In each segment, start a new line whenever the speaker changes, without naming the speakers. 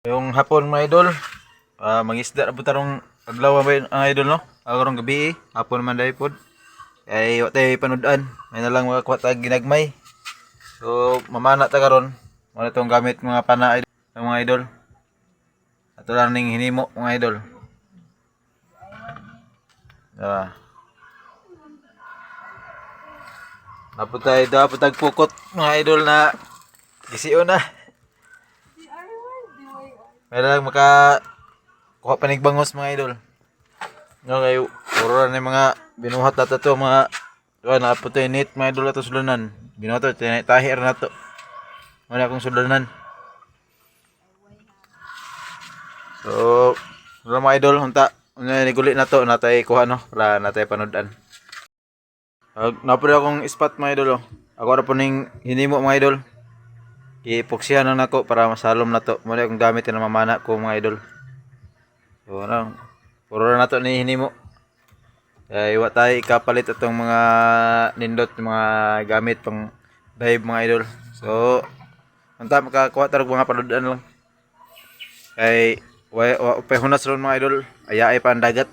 Yung hapon, mga idol, mangisda na po tarong adlaw ba ang idol, no? Karong gabi eh. Hapon man dahil pod. Kay wa tay panudan, may na lang makakuha tag ginagmay. So mamana ta karon. Mao na tong gamit mga pana idol, mga idol. Ato lang ning hinimo, mga idol. Ah. Naputay dapat tag pukot, mga idol, na gisiyon na. May lang maka kuha panig bangos, mga idol. No, kay puro na yung mga binuhat na to mga kuha na po tayo net, mga idol, ato sulunan. Binuhat to tahir na to. Wala akong sulunan. So, wala, mga idol, unta unta ni guli na to natay kuha, no, para natay panodan. Napod akong spot, mga idol, oh. Ako ra po ning hinimo, mga idol. Ipoksihan na nako para masalom na to. Muna akong gamit na mamana ko, mga idol. So ano, puro na nato ni hinimo. Kaya iwa tayo ikapalit atong mga nindot mga gamit pang dive, mga idol. So unta makakuha tarog mga panudan lang. Kay wa wa pa hunas ron, mga idol. Ayaay pa ang dagat.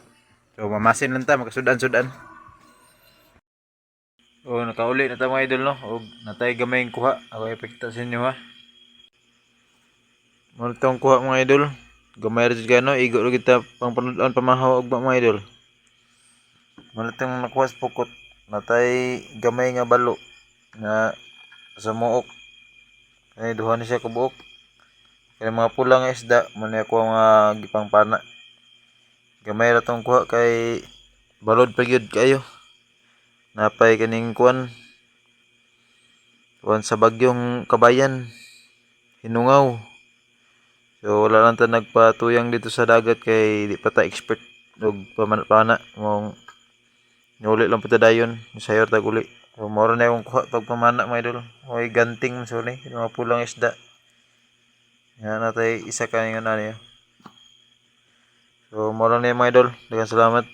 So mamasin lang ta makasudan-sudan. Oh, nakauli na ta, mga idol, no. Og natay gamay ang kuha. Ako ipakita sa inyo, ha. Mo tong kuha, mga idol. Gamay ra jud kaayo, no. Igo ra kita pang panudan pamahaw og ba, mga idol. Mo tong nakuha sa pukot. Natay gamay nga balo nga sa muok. Kay duha ni siya kabuok. Kay mga pula nga isda mo ni ako nga gipangpana. Gamay ra tong kuha kay balod pa gyud kaayo. Napay kaning kuan kuan sa bagyong kabayan hinungaw. So wala lang ta nagpatuyang dito sa dagat kay di pa ta expert og pamana-pana mong nuli lang pa ta dayon sayor tag uli. So mao ra na akong kuha pagpamana, mga idol. Oy, ganting man so ni mga pulang isda. Yan natay isa ka nga na niya. So mao lang ni, mga idol. Daghang salamat.